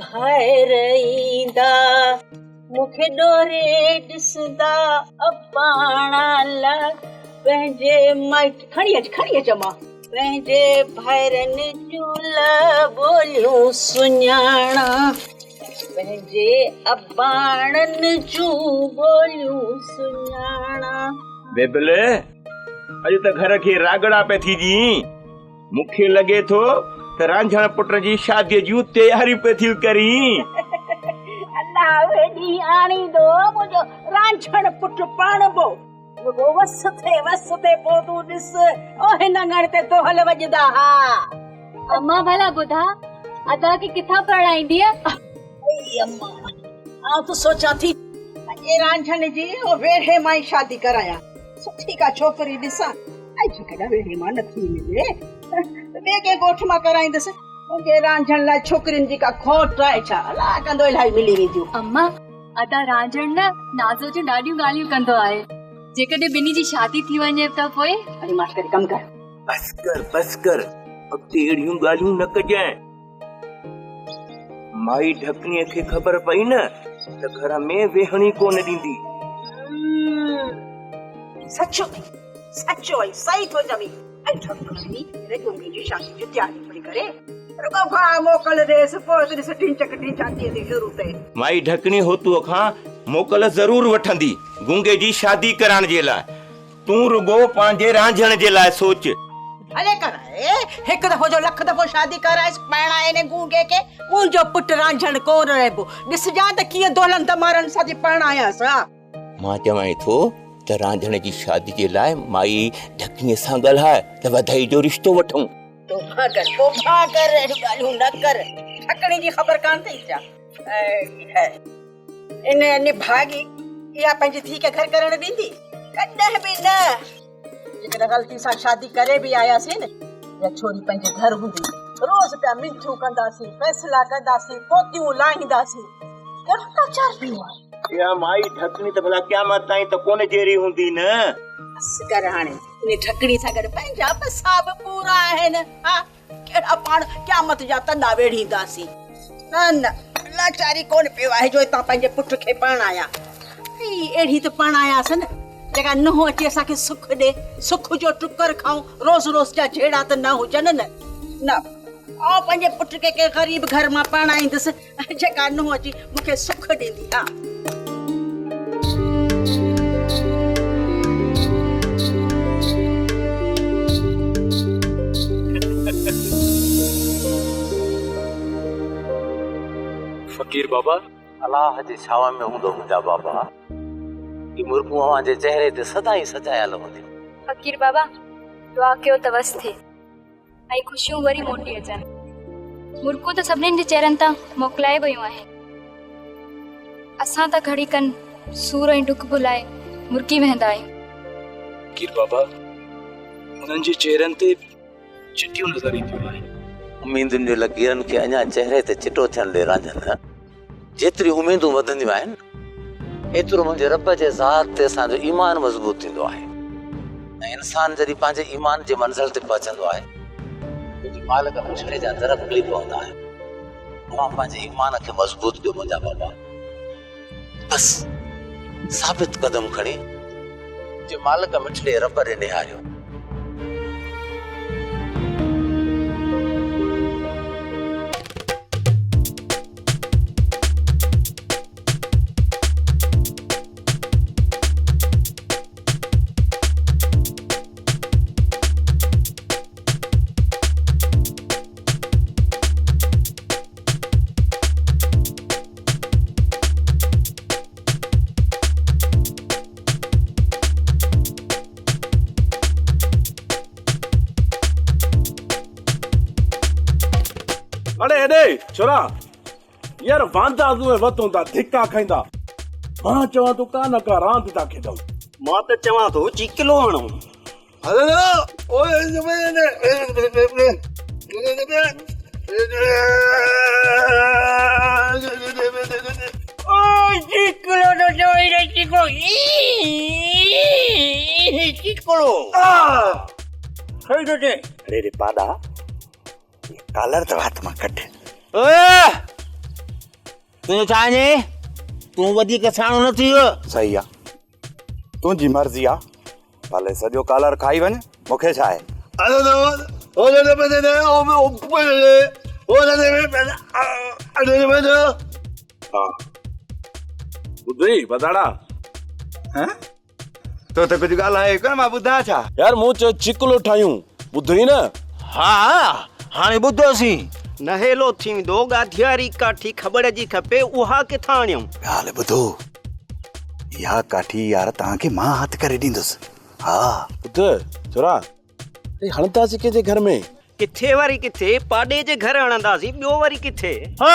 ڀائر ايندا، مون کي ڏوري ڏسندا اباڻا لا پنهنجي مائٽ کڻي اچ کڻي اچ امان پنهنجي ڀائرن جون لا ٻوليون سڃاڻان پنهنجي اباڻن جون ٻوليون سڃاڻان. بيبل، اڄ ته گهر کي راڳڙا پئي ٿي ڏين. مون کي لڳي ٿو ته رانجهڻ پٽ جي شاديء جون تياريون پئي ٿيون ڪرين. الله اهي ڏينهن آڻيندو، منهنجو رانجهڻ پٽ پرڻبو. رڳو وس ٿئي، وس ٿئي پوء تون ڏس، او هن اڱڻ تي دهل وڄندا ها. امان ڀلا ٻڌاء، ادا کي ڪٿان پرڻائيندينء؟ اي امان، آئون ته سوچان ٿي اڄ رانجهڻ جي او ويڙهي مان ئي شادي ڪرايان. سٺي ڪا ڇوڪري ڏسان ۽ جيڪڏهن ويڙهي مان نه ٿي ملي ته ٻئي ڪنهن ڳوٺ مان ڪرائيندس. منهنجي رانجهڻ لاء ڇوڪرين جي ڪا کوٽ آهي ڇا؟ الله ڪندو الاهي ملي وينديون. اما، ادا رانجهڻ نه نازو جون ڏاڍيون ڳالهيون ڪندو آهي. جيڪڏهن ٻنهي جي شادي ٿي وڃي ته پوء؟ اڙي ماٺ ڪري ڪم ڪر. بس ڪر بس ڪر، اڳتي اهڙيون ڳالهيون نه ڪجانء. مائي ڍڪڻيء کي خبر پئي نه ته گهر ۾ ويهڻ ئي ڪونه ڏيندي. سچو اٿئي، سچو ۽ صحيح ٿو چوين. ۽ ڍڪڻي هن گنگي جي شادي جون تياريون پئي ڪري. رڳو ڀاء موڪل ڏيس، پوء ته ڏس ڍينچڪ ڍينچان ڪيئن ٿي شروع ٿئي. مائي ڍڪڻي هوتوء کان موڪل ضرور وٺندي گنگي جي شادي ڪرائڻ جي لاء. تون رڳو پنهنجي رانجهڻ جي لاء سوچ. ڀلي ڪرائي، هڪ دفعو جو لک دفعو شادي ڪرائيس، پرڻائي انهي گونگي کي، منهنجو پٽ رانجهڻ ڪونه رهبو. ڏسجان ته ڪيئن دولهن دمارن سان ٿي پرڻايانس ها. مان چوانء ٿو ته رانجهڻ جي شادي جي لاء مائي ڍڪڻيء سان ڳالهاء ته وڌائي جو رشتو وٺون. توبهه ڪر، توبهه ڪر، اهڙيون ڳالهيون نه ڪر. ڍڪڻي جي خبر ڪانه اٿئي ڇا؟ ان نڀاڳي اها پنهنجي ڌيء کي گهر ڪرڻ ڏيندي؟ ڪڏهن به نه. جيڪڏهن غلطي سان شادي ڪري به آياسين نه، اها ڇوري پنهنجي گهر هوندي. روز پيا منٿون ڪنداسين، فيصلا ڪنداسين، پوتيون لاهينداسين. ڪهڙو لاچار پيو آهي. اها مائي ڍڪڻي ته ڀلا قيامت تائين ته ڪونه جيئري هوندي نه. بس ڪر هاڻي. انهي ڍڪڻي سان گڏ پنهنجا پسا به پورا آهن. ها. ڪهڙا پاڻ قيامت جا تڏا ويڙهينداسين. نه نه لاچاري ڪونه پيو آهي جو هتان پنهنجي پٽ کي پرڻايان. ۽ اهڙي ته پرڻايانس نه جيڪا ننهن اچي اسان کي سک ڏي، سک جو ٽڪر کائون، روز روز جا جهيڙا ته نه هجن نه. نه آئون پنهنجي پٽ کي ڪنهن غريب گهر مان پرڻائيندس جيڪا ننهن اچي مون کي سک ڏيندي. ها. فقير بابا. الله جي ڇانو ۾ هوندو منهنجا بابا. هي مرڪون اوهان جي چهري تي سدائين سجايل هونديون. فقير بابا دعا ڪيو ته وس ٿئي. ۽ خوشيون وري موٽي اچن. مرڪون ته سڀنين جي چهرن تان موڪلائي ويون آهن. اسان ته گهڙي کن سور ۽ ڏک ڀلائي مرڪي ويهندا آهيون. فقير بابا، انهن جي چهرن تي چٽيون نظر اينديون آهن. اميدن جي لڪيرن کي اڃا چهري تي چٽو ٿيڻ ڏي رانجهن. جيتريون اميدون وڌنديون آهن، ايترو منهنجي رب جي ذات تي اسان جو ايمان مضبوط ٿيندو آهي ۽ انسان جڏهن پنهنجي ايمان جي منزل تي پهچندو آهي منهنجي مالڪ مٺڙي جا در کلي پوندا آهن. اوهان پنهنجي ايمان کي مضبوط ڪيو منهنجا بابا. بس ثابت قدم کڻي منهنجي مالڪ مٺڙي رب ڏي نهاريو. اڙي هيڏي ڇورا يار واندا تون ۽ وتون ٿا ڌڪا کائيندا. مان چوان ٿو ڪا نه ڪا راند ٿا کيڏون. مان ته چوان ٿو چيڪلو هڻون. چيڪلو ٿو چوي ري چيڪلو چيڪلو. صحيح ٿو چئي. اڙي ري پاڏا ڪالر ته وات مان ڪڍ. اوء! تنهنجو ڇا وڃي؟ تون وڌيڪ سياڻو نه ٿيء. صحيح آ، تنهنجي مرضي آ، ڀلي سڄو ڪالر کائي وڃ، مون کي ڇا آهي. ها ٻڌئي بداڙا. ها تو ته ڪجهه ڳالهايو ئي ڪونه، مان ٻڌان ڇا؟ يار مون چيو چڪلو ٺاهيون، ٻڌئي نه؟ ها هاڻي ٻڌوسين. نهيلو ٿيندو، ڳاڌياري ڪاٺي کٻڙ جي کپي، اها ڪٿان آڻيون؟ ڳالهه ٻڌو، اها ڪاٺي يار توهان کي مان هٿ ڪري ڏيندس، ها. ٻڌ ڇورا، اڙي هڻنداسين ڪنهن جي گهر ۾؟ ڪٿي وري ڪٿي، پاڏي جي گهر هڻنداسين، ٻيو وري ڪٿي؟ ها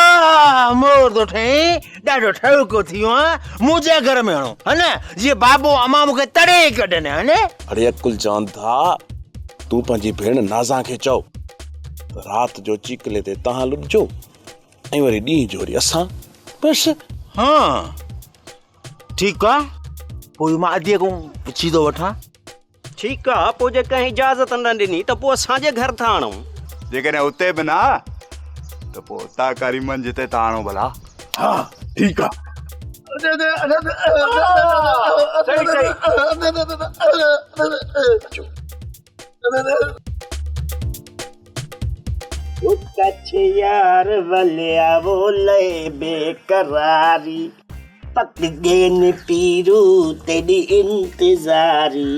مور ٿو ٺهين، ڏاڍو ٺهوڪو ٿي ويو آهين، منهنجي گهر ۾ هڻو ها نه، جيئن بابو امان مون کي تڙي ڪڍن ها نه؟ اڙي عقل چون ٿا، تون پنهنجي ڀيڻ نازان کي چئو ته رات جو چيڪلي تي توهان لڏجو ۽ وري ڏينهن جو وري اسان، بس. ها ٺيڪ آ، پوء مان اديء کان پڇي ٿو وٺان. ٺيڪ آ، پوء جي ڪنهن اجازت نه ڏني ته پوء اسان جي گهر ٿا آڻون. جيڪڏهن اتي به نه ته پوء اتان ڪريمن جتي ٿا آڻو ڀلا. ها ٺيڪ آ. ڪڇ يار وليا وولي بيقراري پڪ گين پيرو تيڏي انتظاري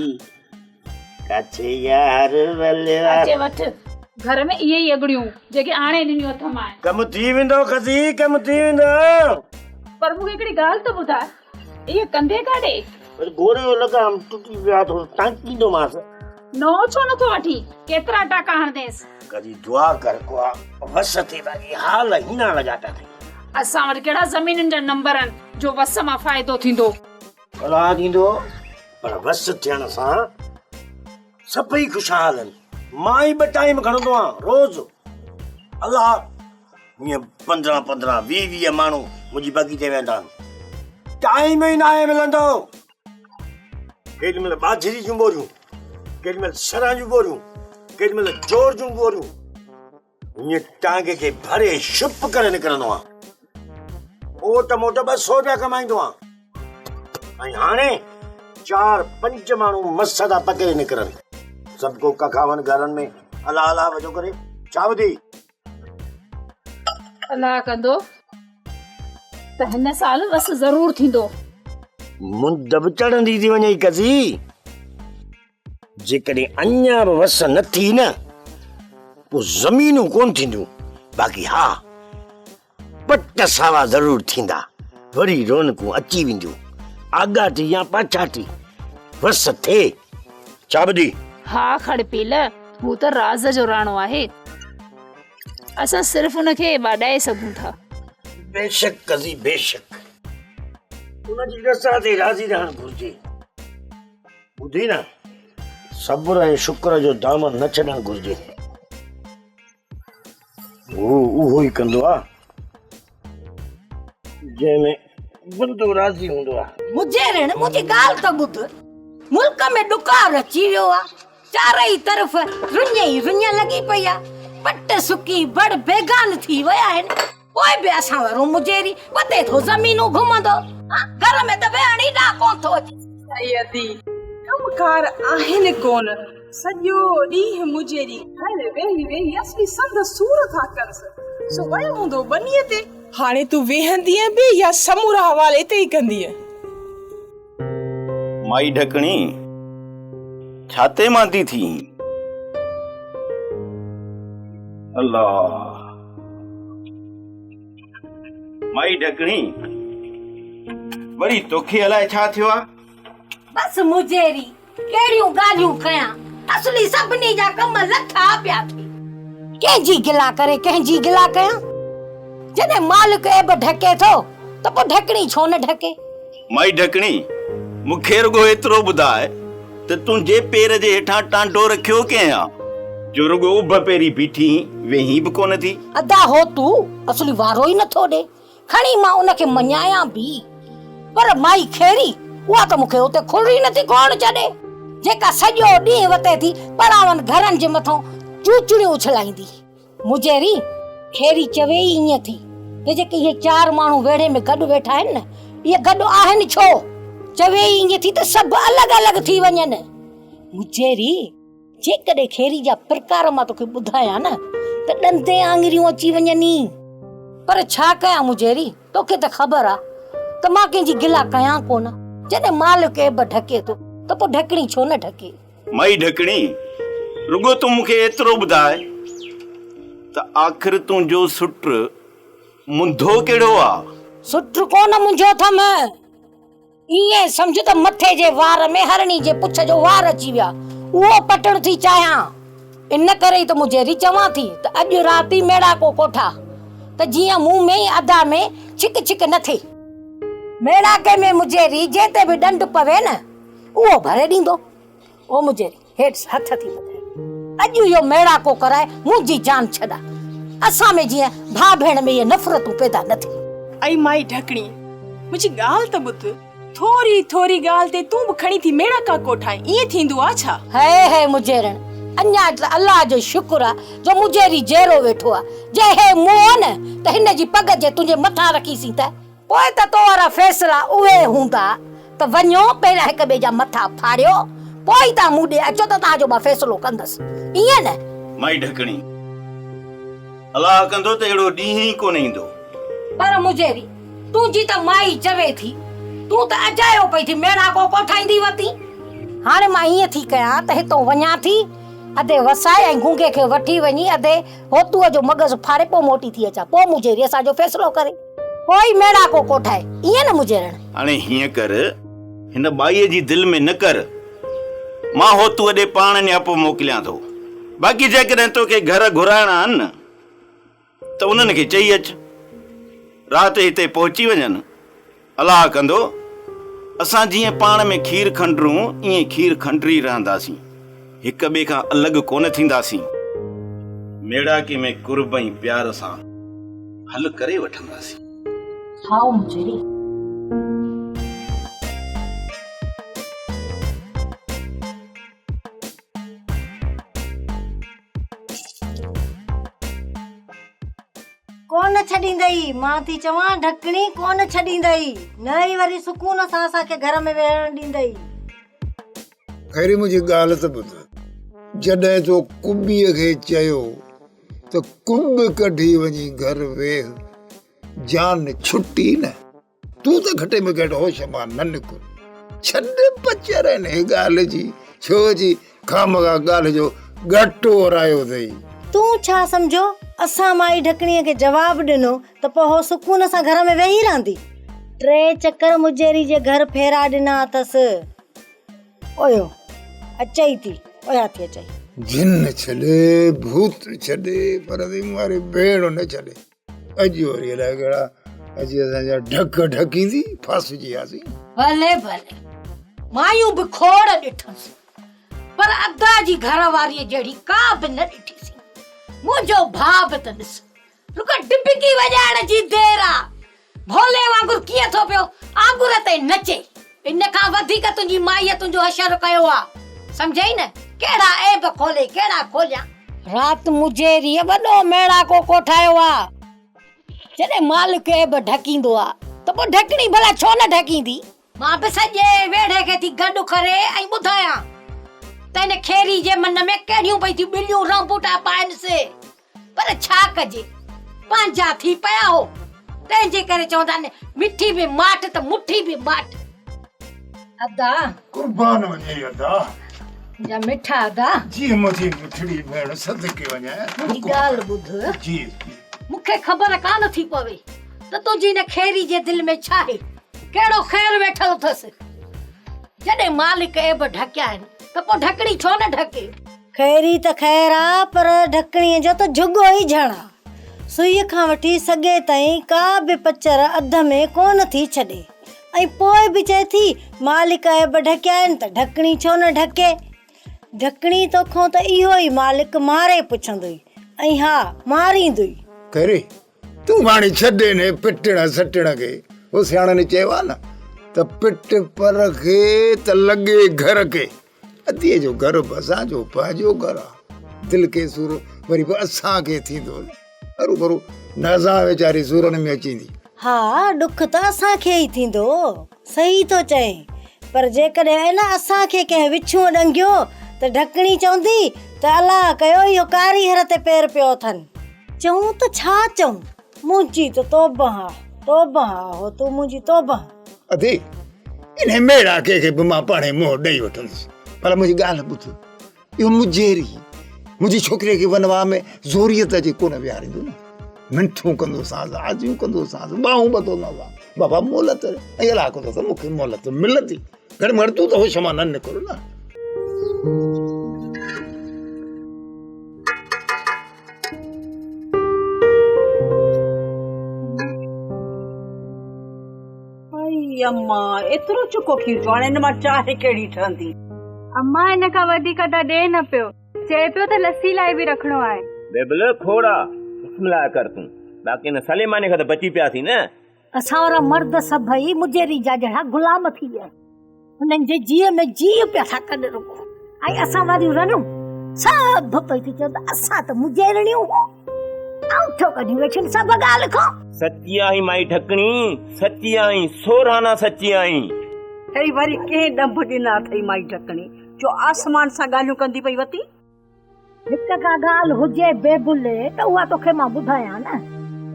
ڪڇ يار وليا. اچي وٺ گهر ۾ اهي ئي اڳڙيون جيڪي آڻي ڏنيون اٿمانء. ڪم ٿي ويندو کسي ڪم ٿي ويندو. پر مون کي هڪڙي ڳالهه ته ٻڌاء اهي ڪنڌي ڪاڏي؟ گهوڙي جو لگام ٽٽي پيو آهي ٿورو ٽانڪيندومانس. نئون ڇو نٿو وٺين؟ ڪيترا ٽاڪا هڻندينس؟ ڪڏهن دعا ڪر ڪو وس ٿئي باقي حال هيڻا لڳا پيا اٿئي. اسان وٽ ڪهڙا زمينن جا نمبر آهن جو وس مان فائدو ٿيندو. الله ڏيندو پر وس ٿيڻ سان سڀئي خوشحال آهن. مان ئي ٻه ٽائيم کڻندو آهيان روز. الله هيئن پندرهن پندرهن ويهه ويهه ماڻهو منهنجي بگي تي ويهندا آهن. ٽائيم ئي ناهي ملندو. ڪيڏي مهل ٻاجهري جون ٻوريون، ڪيڏي مهل سرهن جون ٻوريون، ڪيڏي مهل جوڙ جون ٻوريون. هيئن ٽانگي کي ڀري شپ ڪري نڪرندو آهيان. اوٽ موٽ 200 روپيا ڪمائيندو آهيان. ۽ هاڻي چار پنج ماڻهو مس ٿا پڪڙي نڪرن. سڀ ڪو ڪکاون گهرن ۾ الله الله وجو ڪري. ڇا ٻڌي؟ الله ڪندو ته هن سال وس ضرور ٿيندو. مند به چڙهندي ٿي وڃي قضي. جيڪڏهن اڃا به وس نه ٿي نه پوء زمينون ڪونه ٿينديون، باقي ها پٽ ساوا ضرور ٿيندا، وري رونقون اچي وينديون، آڳاٽي يا پاڇاٽي وس ٿئي. ڇا ٻڌي؟ ها کڙپيل، هو ته راز جو راڻو آهي. اسان صرف ان کي ٻاڏائي سگهون ٿا. بيشڪ قضي بيشڪ. ان جي رضا تي راضي رهڻ گهرجي. ٻڌي نه، صبر ۽ شڪر جو دامن نه ڇڏڻ گهرجي. هو اهو ئي ڪندو آ جنهن ۾ بندو راضي هوندو آ. منهنجي ريڻ منهنجي ڳالهه ته ٻڌ. ملڪ ۾ ڏڪار اچي ويو آ. چارئي طرف رڃ ئي رڃ لڳي پئي آ. پٽ سڪي بڙ بيگان ٿي ويا آهن. پوء به اسان وارو مجيري وتي ٿو زمينون گهمندو. گهر ۾ ته ويهڻ ئي ڏانهن ڪونه ٿو اچي. سائين ادي، ڪم ڪار آهن ڪونه. سڄو ڏينهن مجيري گهر ويهي ويهي اصلي سنڌ سور ٿا ڪنس. سو ويو هوندو ٻنيء تي. هاڻي تون ويهندينء به يا سمورا حوال اتي ئي ڪندينء؟ مائي ڍڪڻي، ڇا تي ماندي ٿي؟ الله! مائي ڍڪڻي، وري توکي الائي ڇا ٿيو آ؟ بس مجيري، ڪهڙيون ڳالهيون ڪيان، اصلي سڀني جا ڪم لٿا پيا ٿي. ڪنهن جي گلا ڪري ڪنهن جي گلا ڪيان؟ جڏهن مالڪ عيب ڍڪي ٿو ته پوء ڍڪڻي ڇو نه ڍڪي؟ مائي ڍڪڻي، مون کي رڳو ايترو ٻڌاء ته تنهنجي پير جي هيٺان ٽانڊو رکيو ڪنهن آ، جو رڳو اڀ پيري بيٺي ويهين به ڪونه ٿي؟ ادا هو تون اصلي وارو ئي نٿو ڏي. کڻي مان ان کي مڃايان به، پر مائي خيري، اها ته مون کي اتي کڙ ئي نٿي کوهڻ ڇڏي، جيڪا سڄو ڏينهن وتي ٿي پراون گهرن جي مٿان چوچڙيون اڇلائيندي. مجيري، خيري چوي ئي ائين ٿي ته جيڪي اهي چار ماڻهو ويڙهي ۾ گڏ ويٺا آهن نه، اهي گڏ آهن ڇو؟ چوي ئي ائين ٿي ته سڀ الڳ الڳ ٿي وڃن. مجيري، جيڪڏهن خيري جا پرڪار مان توکي ٻڌايان نه ته ڏندين آڱريون اچي وڃني. پر ڇا ڪيان مجيري، توکي ته خبر آ ته مان ڪنهن جي گلا ڪيان ڪونه. جڏهن مالڪ عيب ڍڪي ٿو ته پوء ڍڪڻي ڇو نه ڍڪي؟ مائي ڍڪڻي، رڳو تون مون کي ايترو ٻڌاء ته آخر تنهنجو سؤٽ منڌو ڪهڙو آ؟ سؤٽ ڪونه منجهو اٿم. ائين سمجهه ته مٿي جي وار ۾ هرڻي جي پڇ جو وار اچي ويو آ. اهو پٽڻ ٿي چاهيان. ان ڪري ئي ته مجيري چوان ٿي ته اڄ رات ئي ميڙاڪو ڪوٺا ته جيئن مون ۾ ۽ ادا ۾ ڇڪ ڇڪ نه ٿئي. ميڙاڪي ۾ مجيري جنهن تي به ڏنڊ پوي نه، اهو ڀري ڏيندو. او مجيري، هيٺ هٿ ٿي ٻڌائي. اڄ اهو ميڙاڪو ڪرائي منهنجي جان ڇڏا. اسان ۾ جيئن ڀاء ڀيڻ ۾ اهي نفرتون پيدا نه ٿين. اي مائي ڍڪڻي، منهنجي ڳالهه ته ٻڌ. ٿوري ٿوري ڳالهه تي تون به کڻي ٿي ميڙاڪا ڪوٺائين، ائين ٿيندو آ ڇا؟ هي هي مجيرڻ، اڃا ته الله جو شڪر آ جو مجيري جيئرو ويٺو آ. جي هي مئو نه ته هن جي پڳ جي تنهنجي مٿان رکيسين ته. پوء ته تو وارا فيصلا اهي هوندا ته وڃو پهريان هڪ ٻئي جا مٿا ڦاڙيو، پوء ئي توهان مون ڏي اچو ته توهان جو مان فيصلو ڪندس. ائين نه؟ مائي ڍڪڻي، الله ڪندو ته اهڙو ڏينهن ئي ڪونه ايندو. پر مجيري، تنهنجي ته مائي چوي ٿي، تون ته اجايو پئي ٿي ميڙاڪو ڪوٺائيندي وتين. هاڻي مان ائين ٿي ڪيان ته هتئون وڃان ٿي، ادي وسائي ۽ گونگي کي وٺي وڃي ادي هوتوء جو مغز ڦاڙي پوء موٽي ٿي اچان، پوء مجيري اسان جو فيصلو ڪري. پوء ئي ميڙاڪو ڪوٺائي، ائين نه مجيرڻ؟ هاڻي هيئن ڪر، هن ٻائيء جي دل ۾ نه ڪر، مان هوتوء ڏي پاڻ نياپو موڪليان ٿو. باقي جيڪڏهن توکي گهر گهرائڻا آهن نه ته انهن کي چئي اچ، رات هتي پهچي وڃن. الله ڪندو، اسان جيئن پاڻ ۾ کير کنڊرون، ائين کير کنڊري رهنداسين. هڪ ٻئي کان الڳ ڪونه ٿينداسين. ميڙاڪي ۾ قرب ۽ پيار سان حل ڪري وٺنداسين. هائو مجري. ڪونه ڇڏيندئي، مان ٿي چوان ڍڪڻي ڪونه ڇڏيندئي، نه ئي وري سڪون سان اسان کي گهر ۾ ويهڻ ڏيندئي. خيري منهنجي ڳالهه ته ٻڌ، جڏهن تو ڪٻيء کي چيو ته ڪنب ڪڍي وڃي گهر ويهه، جان ڇٽي نه. تون ته گهٽ ۾ گهٽ هوش مان نه نڪر. ڇڏ پچر انهيء ڳالهه جي، ڇو جي خامخواه ڳالهه جو ڳٽو اورايو اٿئي. تون ڇا سمجهيو، اسان مائي ڍڪڻيء کي جواب ڏنو ته پوء هوء سڪون سان گهر ۾ ويهي رهندي؟ ٽي چڪر مجيري جي گهر ڦيرا ڏنا اٿس. اويو اچئي ٿي، اويا ٿي اچئي. جن ڇڏي، ڀوت ڇڏي، پر مون واري ڀيڻ نه ڇڏي. اڄ وري الائي ڪهڙا اچي اسان جا ڍڪ ڍڪيندي ڦاسجي وياسين. ڀلي ڀلي مايون به کوڙ ڏٺس پر ادا جي گهر واريء جهڙي ڪا به نه ڏٺيسين. منهنجو ڀاء به ته ڏس رڳو ڊبڪي وڄائڻ جي دير آ. ڀولي وانگر ڪيئن ٿو پيو آڱر تي نچي. ان کان وڌيڪ تنهنجي مائيء تنهنجو حشر ڪيو آ. سمجهئي نه ڪهڙا عيب کولي ڪهڙا کوليان. رات مجيريء وڏو ميڙاڪو ڪوٺايو آ. جڏهن مالڪ عيب ڍڪيندو آ ته پوء ڍڪڻي ڀلا ڇو نه ڍڪيندي. مان به سڄي ويڙهي کي ٿي گڏ ڪري ۽ ٻڌايان ته هن خيري جي من ۾ ڪهڙيون پئي ٿيون ٻليون رانبوٽا پائن سي. پر ڇا ڪجي، پنهنجا ٿي پيا هو، تنهن جي ڪري چوندا آهن مٺي به ماٺ ته مٺي به ماٺ. ادا. قربان وڃي ادا. جا مٺا ادا. جي منهنجي مٺڙي ڀيڻ صدقي وڃان. منهنجي ڳالهه ٻڌ. جي. مون کي خبر ڪانه ٿي پوي ته تنهنجي هن خيري جي دل ۾ ڇا آهي، ڪهڙو خير ويٺل اٿس. جڏهن مالڪ عيب ڍڪيا آهن ته پوء ڍڪڻي ڇو نه ڍڪي. خيري ته خير آ پر ڍڪڻيء جو ته جهڳو ئي جهڻ آ. سوئيء کان وٺي سڳي تائين ڪا به پچر اڌ ۾ ڪونه ٿي ڇڏي ۽ پوء به چئي ٿي مالڪ عيب ڍڪيا آهن ته ڍڪڻي ڇو نه ڍڪي. ڍڪڻي توکان ته اهو ئي مالڪ ماري پڇندوئي ۽ ها ماريندوئي. خيري تون هاڻي ڇڏ انهي پٽڻ سٽڻ کي. هو سياڻن چيو آ نه ته پٽ پر کي ته لڳي گهر کي. اديء جو گهر به اسان جو پنهنجو گهر آ. دل کي سور وري به اسان کي ٿيندو نه. هروڀرو نازان ويچاري سورن ۾ اچي ويندي. ها ڏک ته اسان کي ئي ٿيندو. صحيح ٿو چئين. پر جيڪڏهن ان اسان کي ڪنهن وڇونء ڏنگيو ته ڍڪڻي چوندي ته الله ڪيو اهو ڪاريهر تي پير پيو اٿن. چئون ته ڇا چئون؟ منهنجي ته توبهه آ، توبهه آ، هو تون منهنجي توبهه. ادي، انهي ميڙاڪي کي به مان پاڻهي منهن ڏئي وٺندس. پر منهنجي ڳالهه ٻڌ، اهو مجيري منهنجي ڇوڪريء کي ونواهه ۾ زوريء ته اچي ڪونه ويهاريندو نه. منٿون ڪندوسانس، آزيون ڪندوسانس، ٻانهون ٻڌندوسانس، بابا مهلت ڏي ۽ الله ڪندو ته مون کي مهلت ملندي. گهٽ ۾ گهٽ تون ته هوش مان نه نڪر نه. ائي اما ايترو چڪو کير جو هاڻي ان مان چانهه ڪهڙي ٺهندي. اما ان کان وڌيڪ ته ڏي نه پيو چئي پيو ته لسي لاء به رکڻو آهي. بيبل کوڙا بسم الله ڪر تون باقي ان سليماني کان ته بچي پياسين نه. اسان وارا مرد سڀئي مجيري جا جهڙا غلام ٿي ويا آهن. هنن جي جيء ۾ جيء پيا ٿا ڪن رڳو ۽ اسان واريون رنون سڀ پئي ٿي چون ته اسان ته مجيرڻيون هون آئوٺو ڪڍي ويٺيون سڀ ڳالهه کان. سچي آهين مائي ڍڪڻي، سچي آهين، سورهانا سچي آهين. هي وري ڪنهن ڏنڀ ڏنا اٿئي مائي ڍڪڻي، جو آسمان سان ڳالهيون ڪندي پئي وتين. هڪ ڪا ڳالهه هجي بيبل ته اها توکي مان ٻڌايان نه.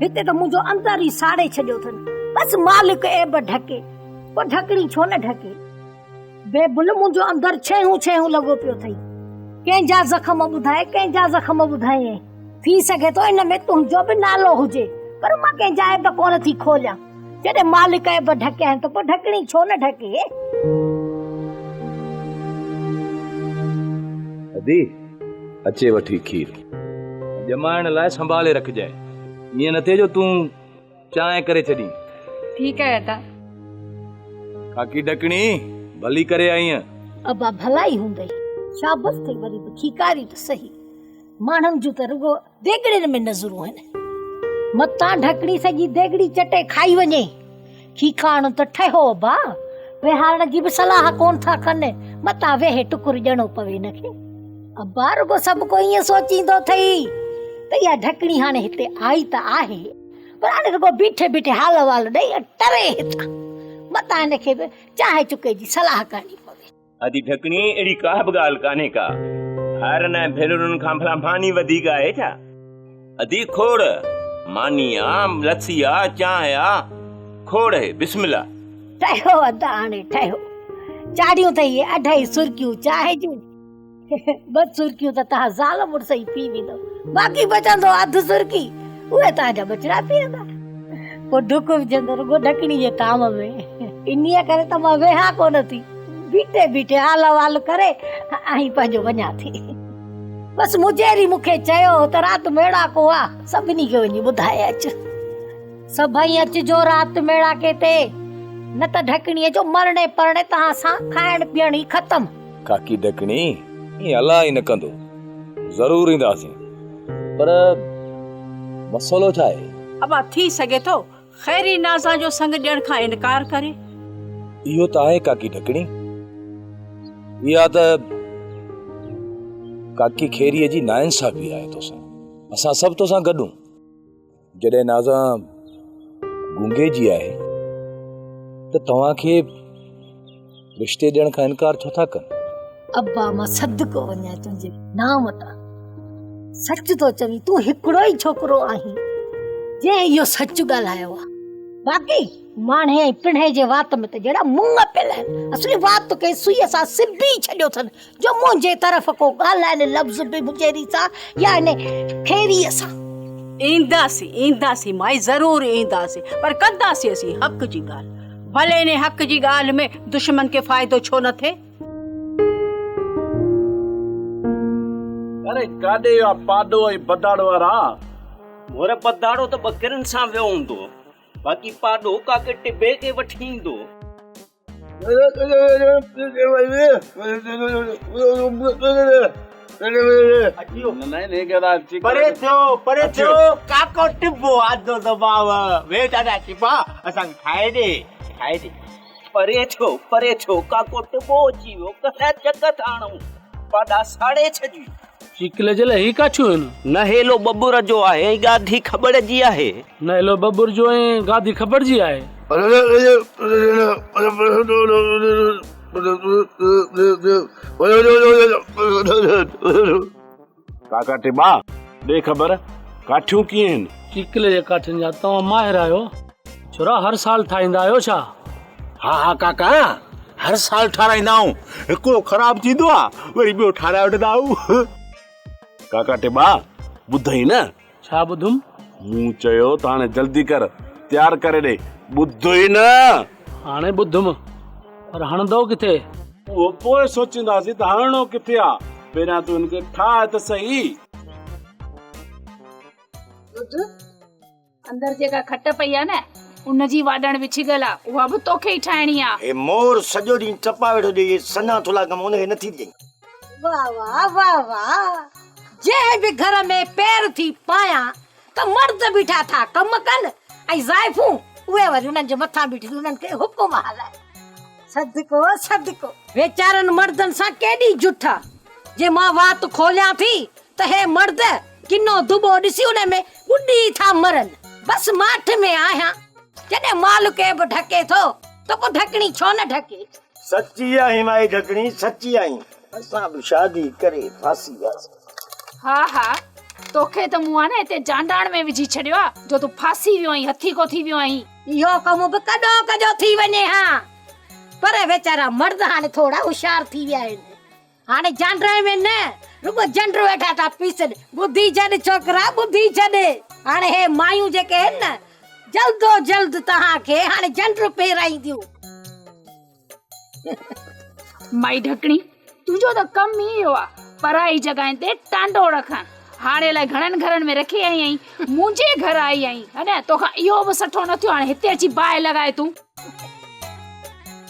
هتي ته منهنجو اندر ئي ساڙي ڇڏيو اٿن. بس مالڪ عيب ڍڪي. پوء ڍڪڻي ڇو نه ڍڪي. بيبل منهنجو اندر ڇيهون ڇيهون لڳو پيو اٿئي. ڪنهن جا زخم ٻڌائي ڪنهن جا زخم ٻڌايئين. ٿي سگهي ٿو ان ۾ تنهنجو به نالو هجي پر مان ڪنهن جا عيب ڪونه ٿي کوليان. جڏهن مالڪ عيب ڍڪيا آهن ته پوء ڍڪڻي ڇو نه ڍڪي؟ ادي، اچي وٺي کير. ڄمائڻ لاء سنڀالي رکجانء. ائين نه ٿئي جو تون چانهه ڪري ڇڏين. ٺيڪ آهي ادا. ڪاڪي ڍڪڻي، ڀلي ڪري آئينء. ابا ڀلائي هوندئي. شابس ٿئي وري به کيڪاري ته سهي. ماڻهن جون ته رڳو ديڳڙين ۾ نظرون آهن. متان ڍڪڻي سڄي ديڳڙي چٽي کائي وڃي. کيکاڻ ته ٺهيو ابا، ويهارڻ جي به صلاح ڪونه ٿا ڪن، متان ويهي ٽڪر ڏيڻو پوي هن کي. ابا رڳو سڀ ڪو ائين سوچيندو اٿئي ته اها ڍڪڻي هاڻي هتي آئي ته آهي، پر هاڻي رڳو بيٺي بيٺي حال احوال ڏئي ۽ ٽري هتان. متان هن کي به چانهه چڪي جي صلاح ڪرڻي پوي. ادي ڍڪڻي، اهڙي ڪا به ڳالهه ڪانهي ڪا. ڀائرن ۽ ڀينرن کان ڀلا ماني وڌيڪ آهي ڇا؟ ادي کوڙ، ماني آ، لسي آ، چانهه آ، کوڙ هي، بسم الله. ٺهيو ادا هاڻي ٺهيو. چاڙهيون اٿئي اهي اڍائي سرڪيون چانهه جون. ٻه سرڪيون ته توهان زال مڙس ئي پي ويندؤ، باقي بچندو اڌ سرڪي، اهي توهان جا ٻچڙا پيئندا. پوء ڍڪ وجهندو رڳو ڍڪڻي جي طعام ۾. انهيء ڪري ته مان ويهان ڪونه ٿي. بيٺي بيٺي حال احوال ڪري ۽ پنهنجو وڃان ٿي. بس مجيري مون کي چيو هو ته رات ميڙاڪو آ، سڀني کي وڃي ٻڌائي اچ. سڀئي اچجو رات ميڙاڪي تي، نه ته ڍڪڻيء جو مرڻي پرڻي توهان سان کائڻ پيئڻ ئي ختم. ڪاڪي ڍڪڻي، ائين الله ئي نه ڪندو. ضرور اينداسين. پر مسئلو ڇا آهي؟ ابا ٿي سگهي ٿو خيري نازان جو سڱ ڏيڻ کان انڪار ڪري. اهو ته آهي ڪاڪي ڍڪڻي. اها ته ڪاڪي خيريء جي ناانصافي آهي توسان. اسان سڀ توسان گڏ هون. جڏهن نازان گونگي جي آهي ته توهان کي رشتي ڏيڻ کان انڪار ڇو ٿا ڪن؟ ابا مان صدقو وڃان تنهنجي نانء تان. سچ ٿو چوين تون هڪڙو ئي ڇوڪرو آهين جنهن اهو سچ ڳالهايو آهي. باقي ماڻهي ۽ پڻهي جي وات ۾ ته جهڙا مڱ پيل آهن. اصلي وات کي سوئيء سان سبي ڇڏيو اٿن جو منهنجي طرف ڪو ڳالهائين لفظ به مجيري سان يا ان خيريء سان. اينداسين اينداسين مائي ضرور اينداسين پر ڪنداسين اسين حق جي ڳالهه ڀلي انهي حق جي ڳالهه ۾ دشمن کي فائدو ڇو نه ٿئي. اري ڪاڏي ويا پاڏو ۽ بداڙو وارا؟ مور بداڙو ته ٻڪرين سان ويو هوندو باقي پاڏو ڪاڪي ٽبي کي وٺي ايندو. پري ٿيو پري ٿيو ڪاڪو ٽبو آندو دٻاء وي دادا ٽبا اسان کي ٺاهي ڏي ٺاهي ڏي. پري ٿيو پري ٿيو ڪاڪو ٽبو اچي ويو ڪڏهن چڪ ٿا هڻون پاڏا ساڙي ڇڏي. چيڪلي جي لاء هي ڪاٺيون آهن. نه هيلو ٻٻر جو آهي ۽ گاڌي کٻڙ جي آهي. نه هيلو ٻٻر جو ۽ گاڌي کٻڙ جي آهي. ڪاڪا ٽٻا، ڏي خبر، ڪاٺيون ڪيئن آهن؟ چيڪلي جي ڪاٺين جا توهان ماهر آهيو. ڇورا هر سال ٺاهيندا آهيو ڇا؟ ها ها ڪاڪا هر سال ٺاراهيندا آهيون. هڪڙو خراب ٿيندو آ وري ٻيو ٺاراهي وٺندا آهيون. ڪاڪا ٽٻا ٻڌئي نه؟ ڇا ٻڌم؟ مون چيو ته هاڻي جلدي ڪر تيار ڪري ڏي. ٻڌئي نه؟ هاڻي ٻڌم پر هڻندؤ ڪٿي؟ اهو پوء سوچينداسين ته هڻڻو ڪٿي آ. پهريان تون هن کي ٺاهه ته سهي. ٻڌ اندر جيڪا کٽ پئي آ نه، ان جي واڏڻ وڇي گل آ، اها به توکي ئي ٺاهڻي آ. هي مور سڄو ڏينهن ٽپا ويٺو ڏئي، اهي سنها ٿلها ڪم ان کي نٿي ڏئين. واه واه واه واه جنهن به گهر ۾ پير ٿي پايان ته مرد بيٺا ٿا ڪم ڪن ۽ زائفون اهي وري انهن جي مٿان بيٺي انهن کي حڪم هلائن. صدقو صدقو. ويچارن مردن سان ڪيڏي جٺ آ. جي مان وات کوليان ٿي ته هي مرد ڪنو دٻو ڏسي ان ۾ ٻڏي ٿا مرن. بس ماٺ ۾ آهيان. جڏهن مال ڪنهن به ڍڪي ٿو ته پوء ڍڪڻي ڇو نه ڍڪي. سچي آهين مائي ڍڪڻي، سچي آهين. اسان به شادي ڪري ڦاسي وياسين. ها ها توکي ته مون آ نه هتي جانڊاڻ ۾ وجهي ڇڏيو آ جو تون ڦاسي ويو آهين هٿيڪو ٿي ويو آهين. اهو ڪم به ڪڏهن ڪجو ٿي وڃي ها. پر ويچارا مرد هاڻي ٿورا هوشيار ٿي ويا آهن. هاڻي جانڊري ۾ نه رڳو جنڊ ويٺا ٿا پيسن. ٻڌي ڇڏ ڇوڪرا ٻڌي ڇڏ. هاڻي هي مايون جيڪي آهن نه جلدو جلد توهان کي هاڻي جنڊ پهرائينديون. مائي ڍڪڻي تنهنجو ته ڪم ئي اهو آ پرائي جڳهين تي ٽانڊو رکڻ. هاڻي الائي گهڻن گهرن ۾ رکي آئي آهين. منهنجي گهر آئي آهين ها نه توکان اهو به سٺو نه ٿيو هاڻي هتي اچي باهه لڳائي تون.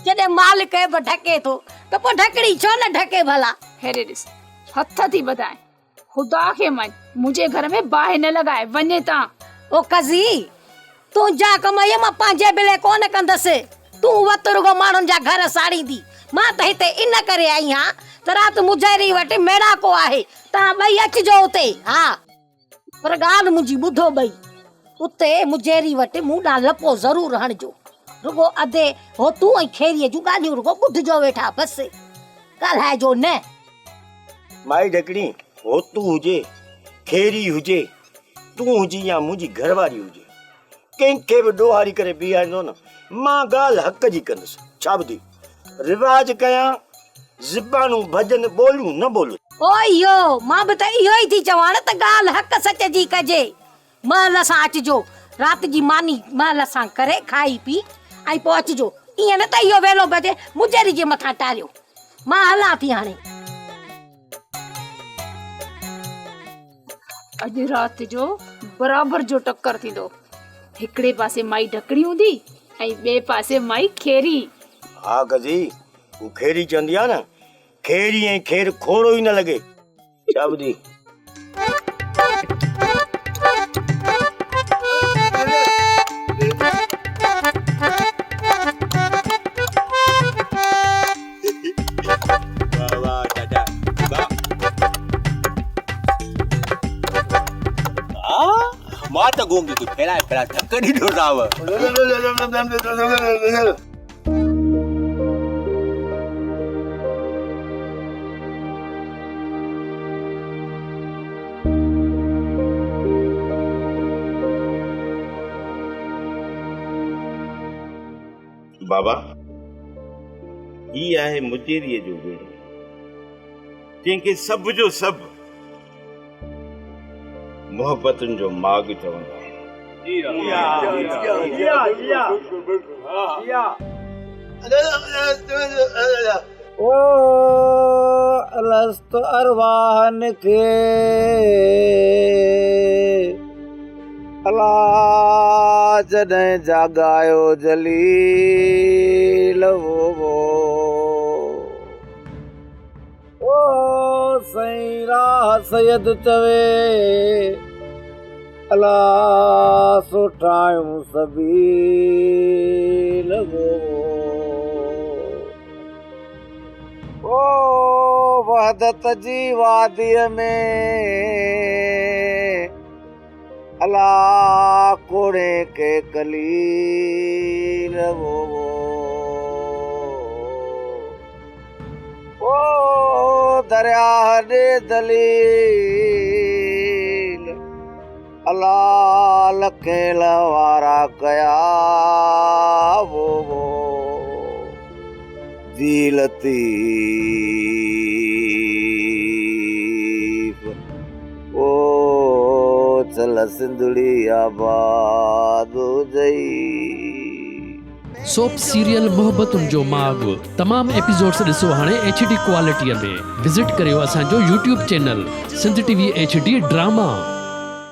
جڏهن مال ڪنهن به ڍڪي ٿو ته پوء ڍڪڻي ڇو نه ڍڪي ڀلا. هيڏي ڏس هٿ ٿي ٻڌائين خدا کي مڃ منهنجي گهر ۾ باهه نه لڳائي وڃ هتان. او قضي تنهنجا ڪم اهي مان پنهنجي بلي ڪونه ڪندس. تون وت رڳو ماڻهن جا گهر ساڙيندي. مان ته هتي ان ڪري آئي هان ته رات مجهري وٽ ميڙاڪو آهي توهان ٻئي اچجو اتي. ها. پر ڳالهه منهنجي ٻڌو ٻئي، اتي مجيري وٽ مون ڏانهن لپو ضرور هڻجو. رڳو ادي هوتو ۽ خيريء جون ڳالهيون رڳو ٻڌجو ويٺا بس، ڳالهائجو نه. مائي ڍڪڻي، هوتو هجي، خيري هجي، تون هجين يا منهنجي گهر واري هجي، ڪنهن کي به ڏوهاري ڪري بيهاريندو نه، مان ڳالهه حق جي ڪندس. ڇا ٻڌي؟ رواج ڪيان، زبانون ڀڄن، ٻوليون نه ٻولن. او اهو، مان به ته اهو ئي ٿي چوان ته ڳالهه حق سچ جي ڪجي. مهل سان اچجو، رات جي ماني مهل سان ڪري کائي پي ۽ پوء اچجو. ائين نه ته اهو ويلو بجي مجيري جي مٿان ٽاريو. مان هلان ٿي هاڻي. اڄ رات جو برابر جو ٽڪر ٿيندو. هڪڙي پاسي مائي ڍڪڻي هوندي ۽ ٻئي پاسي مائي کيري. ها گزي، هو کيري چوندي آ نه، کيري ۽ کير کوڙو ئي نه لڳي. ڇا ٻڌي؟ مان ته گونگي کي ڦيرائي ڦيرائي ڌڪ ڏنو سانو. بابا، هي آهي مچيريء جو ويڙهو، جنهن کي سڀ جو سڀ محبتن جو ماڳ چوندا آهن. او الست ارواحن کي الا جڏهن جاڳايو جليل وو او سائين راهه سيد چوي الا سو ٺاهيون سبيل وو او وحدت جي واديء ۾، الا ڪوڙي ڪي قليل وو وو. او درياهه ڏي دليل، الا لکين لهوارا ڪيا وو وو. جي لطيف او ٿل سنڌڙي آباد هجئي. سوپ سيريل محبتن جو ماڳ تمام ايپيسوڊس ڏسو هاڻي ايڇ ڊي ڪوالٽي ۾ وزٽ ڪريو اسان جو YouTube channel Sindh T V H D drama.